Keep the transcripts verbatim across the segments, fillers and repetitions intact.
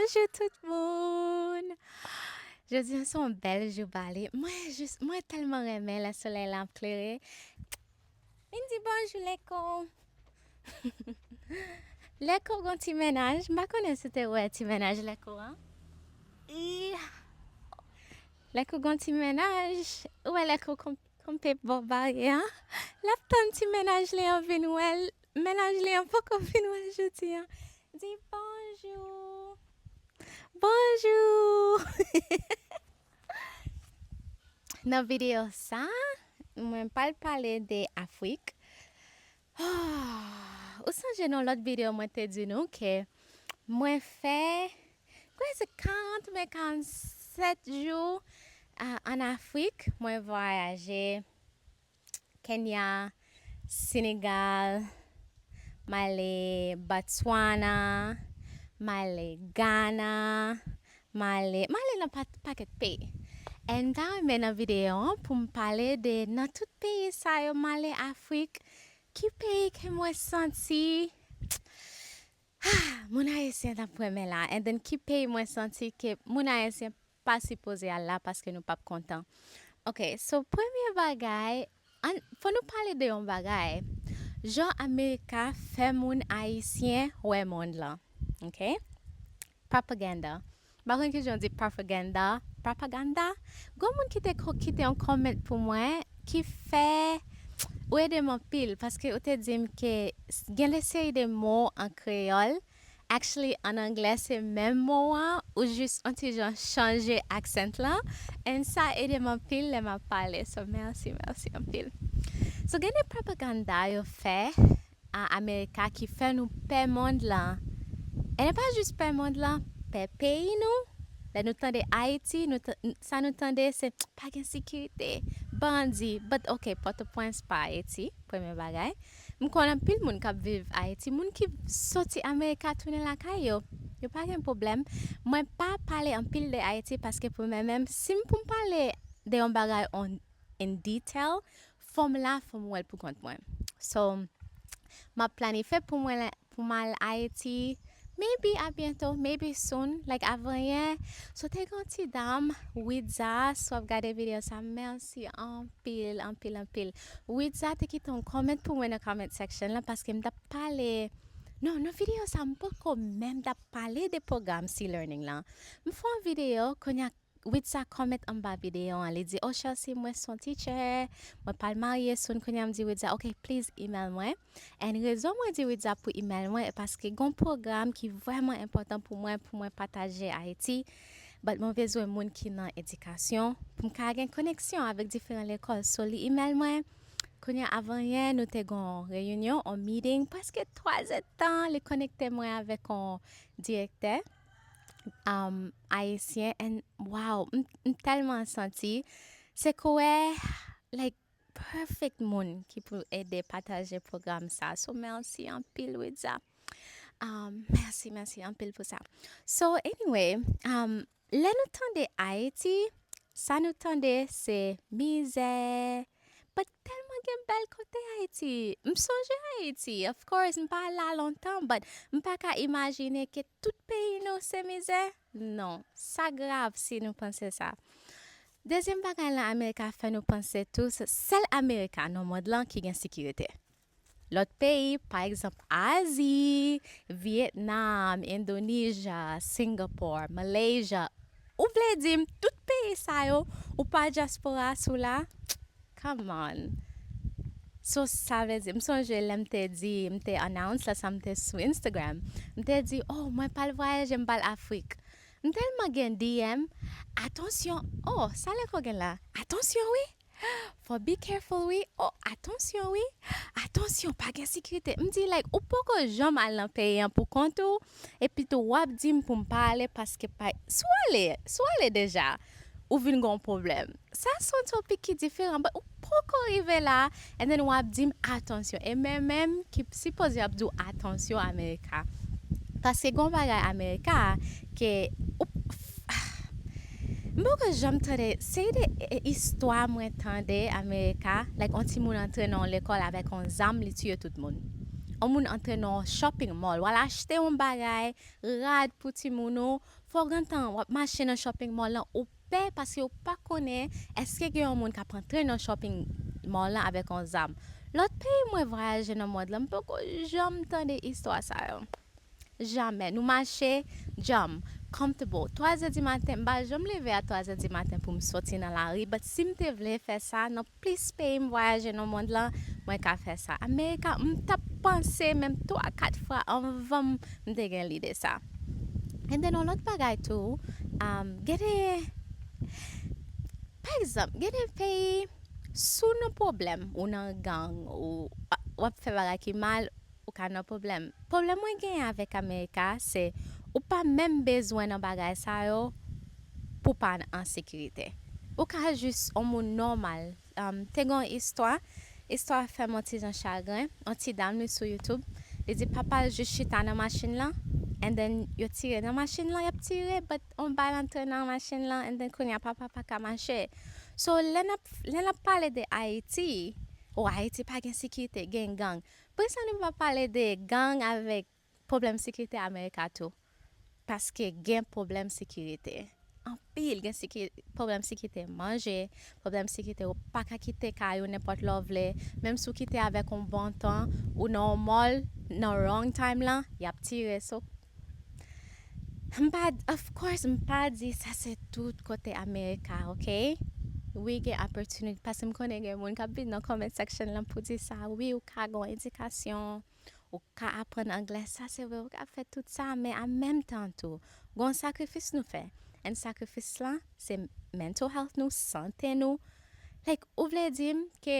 Bonjou tout moun. Jodi a se yon bèl jou bale. Mwen jis, mwen tèlman renmen lè solèy la ap klere. Vin di bonjou Leko. Leko gon ti mennaj. M pa konnen si w te wè ti mennaj Leko an. Leko gon ti mennaj. Ou wè Leko kanpe bò baryè a. L ap tann ti mennaj li an vin wè l. Mennaj li an poko vin wè l jodi a. Di bonjou. Bonjou. Nan videyo sa, mwen pral pale de Afrik. Ou sonje nan lòt videyo mwen te di nou ke mwen fè, kwè se karant oubyen karannsèt jou, a, ann Afrik. Mwen vwayaje Kenya, Senegal, m ale Botswana, m ale Ghana, m ale, m ale nan pa-, pakèt peyi. And m ta renmen nan videyo an pou m pale de nan tout peyi sa yo m ale Afrik, ki peyi ke mwen santi moun ayisyen t ap renmen la, and then ki peyi mwen santi ke moun ayisyen pa sipoze al la paske nou p ap kontan. Ok, so premye bagay, ann, fò nou pale de yon bagay. Jan Amerika fè moun ayisyen wè mond lan. Ok? Propaganda. M pa konn kijan w di propaganda. Propaganda. Gon moun ki te ko-, kite yon comment pou mwen ki fè, ou ede m anpil paske ou te di m ke s-, gen de seri de mo an kreyòl. Actually, ann anglè, se menm mo an, ou jis yon ti jan chanje accent lan. And sa ede m anpil lè m ap pale. So, mèsi, mèsi anpil. So, gen de propaganda yo fè a Amerika ki fè nou pè mond lan. E n pa jis pè mond lan, pè peyi nou. Lè nou tande Ayiti, nou t-, n-, sa nou tande se pa gen sekirite, bandi. But ok, Pòtoprens pa Ayiti, premye bagay. M konn anpil moun k ap viv Ayiti, moun ki soti Amerika tounen lakay yo. Yo pa gen pwoblèm. Mwen pa pale anpil de Ayiti paske pou mwen menm, si m pou m pale de yon bagay on, in detail, fò m la, fò m wè l pou kont mwen. So, m ap planifye pou mwen la, pou m al Ayiti, maybe a byento, maybe soon, like, avan yè. So, te gen yon ti dam, Widza, si w ap gade videyo sa, mèsi anpil, anpil, anpil. Widza te kite yon comment pou mwen nan comment section lan, paske m t ap pale, non, nan videyo sa, m poko menm t ap pale de pwogram C-Learning lan. M fè yon videyo, kounye a Widza comment anba videyo an, li di, "Oh, Chelsea, mwen se yon teacher, mwen pral marye soon." Kounye a m di Widza, "Ok, please email mwen." And rezon mwen di Widza pou email mwen, e paske gon pwogram ki vrèman enpòtan pou mwen, pou mwen pataje Ayiti. But mwen bezwen moun ki nan edikasyon, pou m ka gen koneksyon avèk diferan lekòl. So, li email mwen. Kounye a, avan yè, nou te gon reyinyon, on meeting, prèske twa zèdtan, li konekte mwen avèk on direktè, um, ayisyen, and wow, m, m tèlman santi, se kwè, like, perfect moun ki pou ede pataje pwogram sa. So, mèsi anpil, Widza. Um, mèsi, mèsi anpil pou sa. So, anyway, um, lè nou tande Ayiti, sa nou tande se mizè. But tèlman gen bèl kote Ayiti. M sonje Ayiti, of course, m pa la lontan, but m pa ka imajine ke tout peyi nou se mizè. Non, sa grav si nou panse sa. Dezyèm bagay la Amerika fè nou panse tou, se sèl Amerika nan mond lan ki gen sekirite. Lòt peyi, pa egzanp, Azi, Vyetnam, Endonezya, Singapore, Malaysia, ou vle di m tout peyi sa yo, ou pa dyaspora sou la? Come on. So, sa vle di, m sonje lè m te di, m te announce la, sa m te sou Instagram. M te di, "Oh, mwen pral vwayaje, m pral Afrik." M tèlman gen D M, "Atansyon, oh, sa Leko gen la? Atansyon, wi. Fò be careful, wi. Oh, atansyon, wi. Atansyon, pa gen sekirite." M di, like, ou poko janm al nan peyi an pou kont ou, epi tou w ap di m pou m pa ale paske pa, si w ale, si w ale deja, ou vin gen yon pwoblèm. Sa se yon topik ki diferan, but ou poko rive la, and then w ap di m, "Atansyon." E mwen menm ki sipoze ap di w, "Atansyon, Amerika." Paske gen yon bagay Amerika ke ou, m poko janm tande, se de, e, istwa mwen tande Amerika, like, yon timoun antre nan yon lekòl avèk yon zam, li tiye tout moun. yon moun antre nan yon shopping mall, w al achte yon bagay, rad pou timoun ou, fò w gentan w ap mache nan shopping mall lan, ou pè paske ou pa konnen èske gen yon moun k ap antre nan shopping mall lan avèk yon zam. Lòt peyi mwen vwayaje nan mond lan, m poko janm tande istwa sa yo. Jamè. Nou mache djanm, comfortable. Twa zè di maten, m pa janm leve a twa zè di maten pou m soti nan lari, but si m te vle fè sa, nan plis peyi m vwayaje nan mond lan, mwen ka fè sa. Amerika, m t ap panse menm twa, kat fwa anvan m te gen lide sa. And then, yon lòt bagay tou, um, gen de, pa egzanp, gen de peyi, si w nan pwoblèm, ou nan gang, ou w ap fè bagay ki mal, ou ka nan pwoblèm. Pwoblèm mwen genyen avèk Amerika, se ou pa menm bezwen nan bagay sa yo pou pa an sekirite. Ou ka jis yon moun nòmal. Um, te gen yon istwa, istwa fè m yon ti jan chagren, yon ti dam li sou YouTube, li di papa l jis chita nan machin lan, and then yo tire nan machin lan, y ap tire, but yon bal antre nan machin lan, and then kounye a papa pa ka mache. So, lè n ap, lè n ap pale de Ayiti, o Ayiti pa gen sekirite, gen gang. Poukisa nou pa pale de gang avèk pwoblèm sekirite Amerika tou? Paske gen pwoblèm sekirite. Anpil, gen seki-, pwoblèm sekirite manje, pwoblèm sekirite ou pa ka kite kay ou nenpòt lè w vle. Menm si w kite avèk yon bon tan, ou nan yon mall, nan wrong time lan, y ap tire. So, m pa, of course, m pa di sa se tout kote Amerika, ok? Wi, gen opportunity, paske m konnen gen moun k ap vin nan comment section lan pou di sa. Wi, ou ka gen yon edikasyon, ou ka aprann anglè, sa se vre, ou ka fè tout sa, men an menm tan tou, gen yon sakrifis nou fè. And sakrifis lan, se mental health nou, sante nou. Like, ou vle di m ke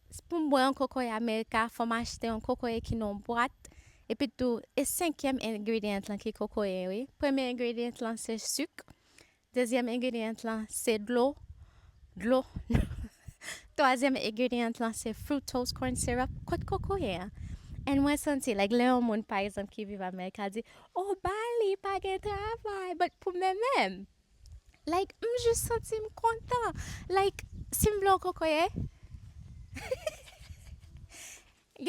s-, pou m bwè yon kokoye Amerika, fò m achte yon kokoye ki nan yon bwat, epi tou, e senkyèm ingredient lan ki kokoye, wi. Premye ingredient lan se sik, dezyèm ingredient lan se dlo, dlo. Twazyèm ingredient lan se fructose corn syrup. Kot kokoye a? And mwen santi, like, lè yon moun, pa egzanp, ki viv Amerika di, o, Bali pa gen travay, but pou mwen menm, like, m jis santi m kontan. Like, si m vle yon kokoye,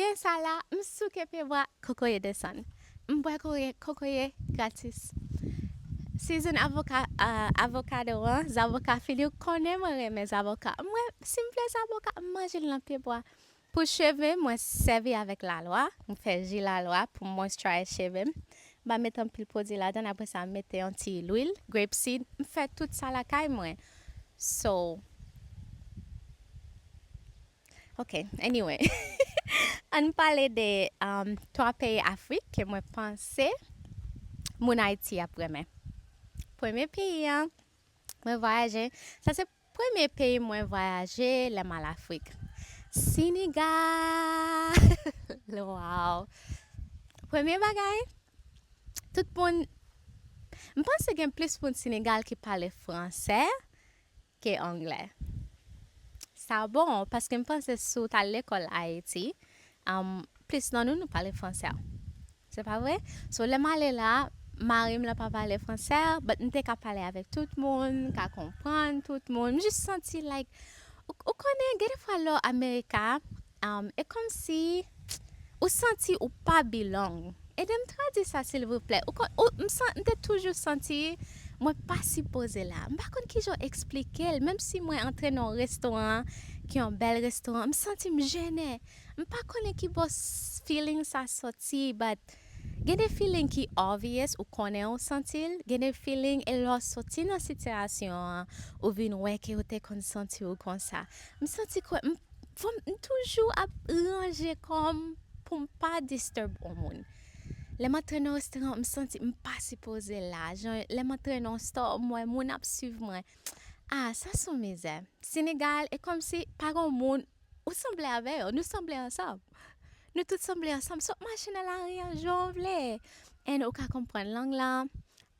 gen sa la, m souke pyebwa, kokoye desann. M bwè kokoye, kokoye gratis. Season avoka, ah, avokado an, zavoka fili, ou konnen mwen renmen zavoka. Mwen, si m vle zavoka, m manje l nan pyebwa. Pou cheve, mwen sèvi avèk lalwa. M fè ji lalwa pou moisturize cheve m. M pa met anpil pwodui ladan, apre sa, m mete yon ti lwil, grape seed. M fè tout sa lakay mwen. So, ok, anyway. Ann pale de, um, twa peyi Afrik ke mwen panse moun Ayiti ap renmen. Premye peyi an, mwen vwayaje. Sa se premye peyi mwen vwayaje lè m al Afrik. Senegal! Wow! Premye bagay, tout moun, m panse gen plis moun Senegal ki pale fransè ke anglè. Sa bon, paske m panse si w t al lekòl Ayiti, um, plis nan nou, nou pale fransè. Se pa vre? So, lè m ale la, mari m lan pa pale fransè, but m te ka pale avèk tout moun, m ka konprann tout moun. M jis santi, like, ou, ou konnen, gen de fwa lè w Amerika, um, e kòmsi ou santi ou pa belong. Ede m tradui sa, silvouplè. Ou kon-, ou, m san-, m te toujou santi mwen pa sipoze la. M pa konn kijan eksplike l. Menm si mwen antre nan yon restoran ki yon bèl restoran, m santi m jennen. M pa konnen ki bò s-, feeling sa soti, but gen de feeling ki obvious, ou konnen ou santi l. Gen de feeling, e lè w soti nan sitiyasyon an, ou vin wè ke ou te konn santi w konsa. M santi kwè, m, fò m, m toujou ap ranje kò m pou m pa disturb yon moun. Lè m antre nan restoran, m santi m pa sipoze la. Jan, lè m antre nan yon store, m wè moun ap swiv mwen. Ah, sa se yon mizè. Senegal, e kòmsi pa gen moun ou sanble avè yo, nou sanble ansanm. Nou tout sanble ansanm. So, mache nan lari an jan w vle. And ou ka konprann lang lan,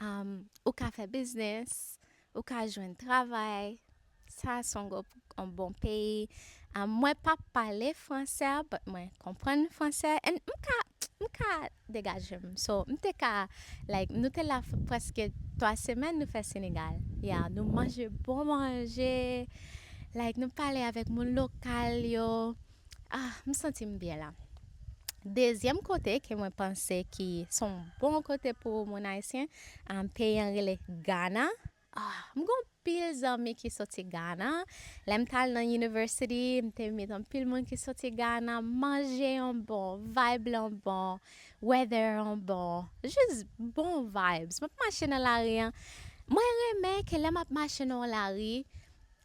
um, ou ka fè biznis, ou ka jwenn travay. Sa se yon gwo, yon bon peyi. Um, mwen pa pale fransè, but mwen konprann fransè. And m ka, m ka degaje m. So, m te ka, like, nou te la f-, prèske twa semèn, nou fè Senegal. Ya, nou manje bon manje. Like, nou pale avèk moun lokal yo. Ah, m santi m byen la. Dezyèm kote ke mwen panse ki se yon bon kote pou moun ayisyen, um, peyi an rele Ghana. Ah, m gen anpil zanmi ki soti Ghana. Lè m t al nan university, m te meet anpil moun ki soti Ghana. Manje an bon, vibe lan bon, weather an bon, jis bon vibes. M ap mache nan lari an. Mwen renmen ke lè m ap mache nan yon lari,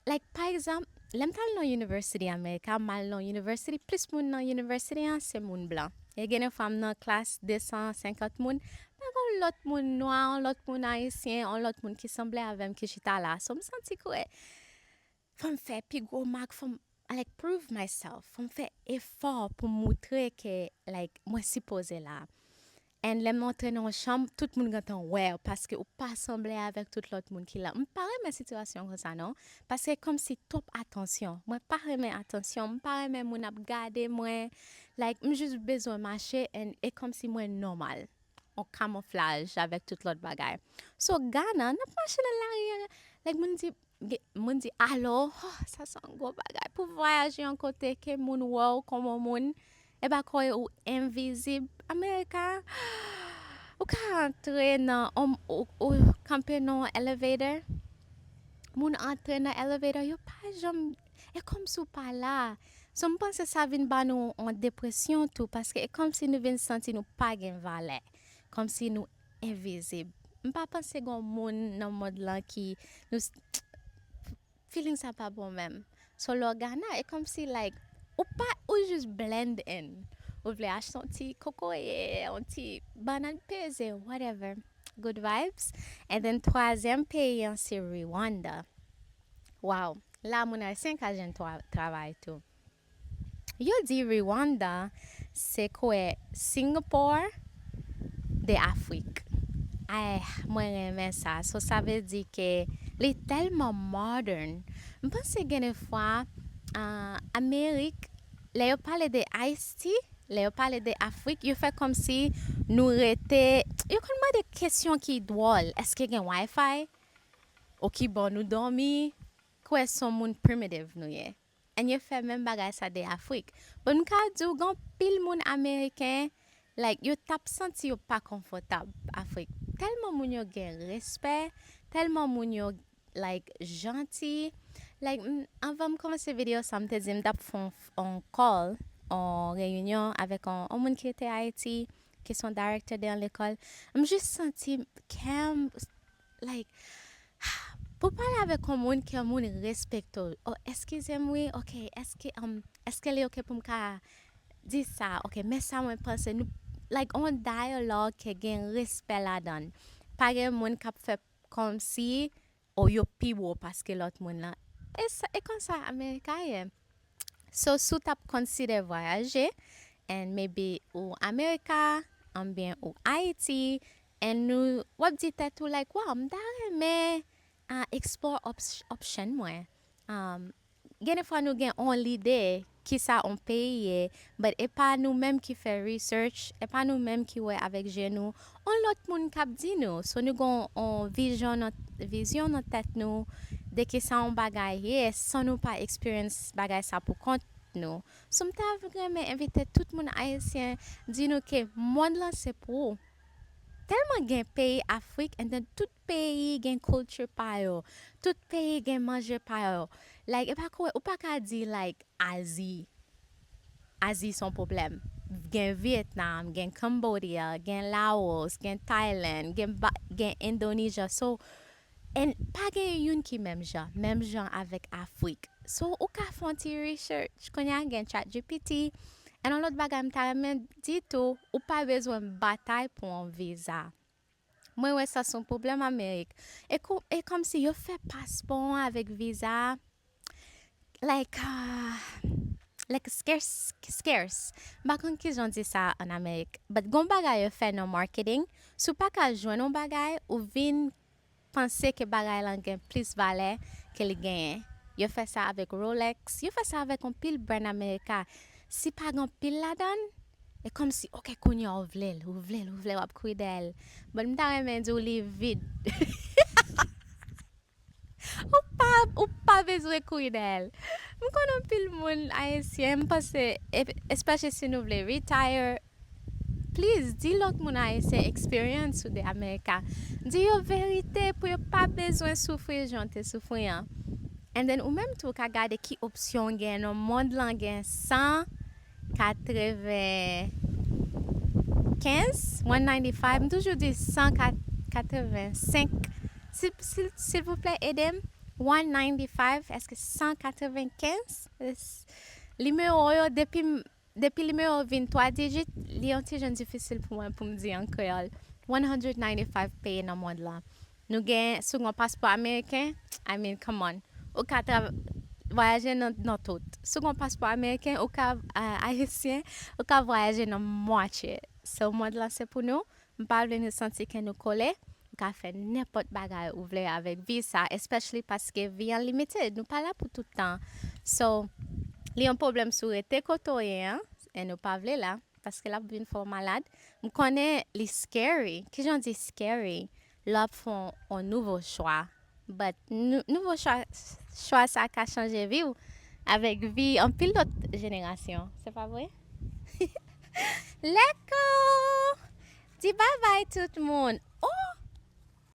like, pa egzanp, lè m t al nan university America, m al nan university, plis moun nan university an se moun blan. E gen de fwa m nan klas de san senkant moun, pa gen yon lòt moun nwa, yon lòt moun ayisyen, yon lòt moun ki sanble avè m ki chita la. So, m santi ke fò m fè pi gwo mak, fò m, like, prove myself, fò m fè efò pou m moutre ke, like, mwen sipoze la. And lè m antre nan yon chanm, tout moun gentan wè w, paske ou pa sanble avèk tout lòt moun ki la. M pa renmen sitiyasyon konsa non, paske kòmsi twòp atansyon. Mwen pa renmen atansyon, m pa renmen moun ap gade mwen. Like, m jis bezwen mache and e kòmsi mwen nòmal. On kamoflaj avèk tout lòt bagay. So, Ghana, n ap mache nan lari an, like, moun di, ge- moun di alo, oh, sa se yon gwo bagay pou vwayaje yon kote ke moun wè w kòm yon moun, e pa kwè ou envizib. America, ou ka antre nan, ou, ou kanpe nan yon elevator, moun antre nan elevator, yo pa janm, e kòmsi w pa la. So, m panse sa vin ba nou yon depresyon tou, paske e kòmsi nou vin santi nou pa gen valè, kòmsi nou envizib. M pa panse gen moun nan mond lan ki nou s- feeling sa pa bon menm. So lè w Ghana, e kòmsi, like, ou pa, ou jis blend in. Ou vle achte yon ti kokoye, yon ti bannann peze, whatever. Good vibes. And then twazyèm peyi an se Rwanda. Wow, la moun ayisyen ka jwenn twa- travay tou. Yo di Rwanda se kwè Singapore de Afrik. Ay, mwen renmen sa. So, sa vle di ke li tèlman modern. M panse gen de fwa, ah, Amerik, lè yo pale de Ayiti, lè yo pale de Afrik, yo fè kòmsi nou rete, yo konn mande kesyon ki dwòl. Èske gen Wi-Fi? Ou ki bò nou dòmi? Kwè se yon moun primitive nou ye. And yo fè menm bagay sa de Afrik. But m ka di w, gen anpil moun Ameriken, like, yo t ap santi yo pa konfòtab Afrik. Tèlman moun yo gen respè, tèlman moun yo, like, janti. Like, m- anvan m kòmanse videyo sa, m te di m t ap fè on, on call, on reyinyon avèk on, on moun ki rete Ayiti, ki se yon director de yon lekòl. M jis santi kè m, like, pou pale avèk yon moun, ke yon moun respekte w. Oh, eskize m, wi, ok, èske, um, èske li ok pou m ka di sa? Ok, men sa mwen panse. Nou, like, on dialogue ke gen respè ladan l. Pa gen moun k ap fè kòmsi, oh, yo pi wo paske lòt moun lan. E sa, e konsa Amerika ye. So, si w t ap consider vwayaje, and maybe ou Amerika, oubyen ou Ayiti, and nou, w ap di tèt ou, like, wow, m ta renmen, ah, explore op- option mwen. Um, gen de fwa nou gen on lide kisa on peyi ye, but e pa nou menm ki fè research, e pa nou menm ki wè avèk je nou, on lòt moun k ap di nou. So, nou gen on vizyon nan, vizyon nan tèt nou de kisa on bagay ye, san nou pa experience bagay sa pou kont nou. So, m ta renmen envite tout moun ayisyen, di nou ke mond lan se pou ou. Tèlman gen peyi Afrik, and then tout peyi gen culture pa yo. Tout peyi gen manje pa yo. Like, e pa kwè, ou pa ka di, like, Azi. Azi se yon pwoblèm. Gen Vietnam, gen Cambodia, gen Laos, gen Thailand, gen, ba- gen Indonesia. So, and pa gen youn ki menm jan, menm jan avèk Afrik. So, ou ka fè yon ti research. Kounye a gen ChatGPT. And yon lòt bagay m ta renmen di tou, ou pa bezwen batay pou yon viza. Mwen wè sa se yon pwoblèm Amerik. E kou- e kòmsi yo fè paspò an avèk viza, like, ah, like, scarce, scarce. M pa konn kijan di sa an Amerik. But gon bagay yo fè nan marketing, si w pa ka jwenn yon bagay, ou vin panse ke bagay lan gen plis valè ke li genyen. Yo fè sa avèk Rolex, yo fè sa avèk yon pil brand Amerika. Si pa gen pil ladan l, e kòmsi, ok, kounye a ou vle l, ou vle l, ou vle l, w ap kouri dèyè l. But m ta renmen di w li vid. Ou pa, ou pa bezwen kouri dèyè l. M konn anpil moun ayisyen, m panse, e- especially si nou vle retire, Please, di lòt moun ayisyen experience ou de America. Di yo verite pou yo pa bezwen soufri jan w te soufri an. And then, ou menm tou ka gade ki opsyon w gen nan mond lan, gen san katrevenkenz, one ninety-five, m toujou di san katrevensenk. Si, si, silvouplè, ede m. One ninety-five, èske san katrevenkenz? Nimewo yo, depi m depi nimewo vin twa dijit, li yon ti jan difisil pou mwen pou m di an kreyòl. One hundred ninety-five peyi nan mond lan. Nou gen, si w gen yon paspò ameriken, I mean, come on. Ou ka tra- vwayaje nan, nan tout. Si w gen yon paspò ameriken, ou ka, a- ayisyen, ou ka vwayaje nan mwatye. So, mond lan se pou nou. M pa vle nou santi ke nou kole. Ou ka fè nenpòt bagay ou vle avèk vi sa, especially paske vi an limited. Nou pa la pou tout tan. So, li yon pwoblèm si w rete kote w ye an, e nou pa vle la, paske l ap vin fè w malad. M konnen li scary. Kijan di scary? Lè w ap fè yon, yon nouvo chwa. But nou- nouvo chwa, chwa sa ka chanje vi w avèk vi anpil lòt jenerasyon. Se pa vre? Let go! Di bye bye tout moun. Oh,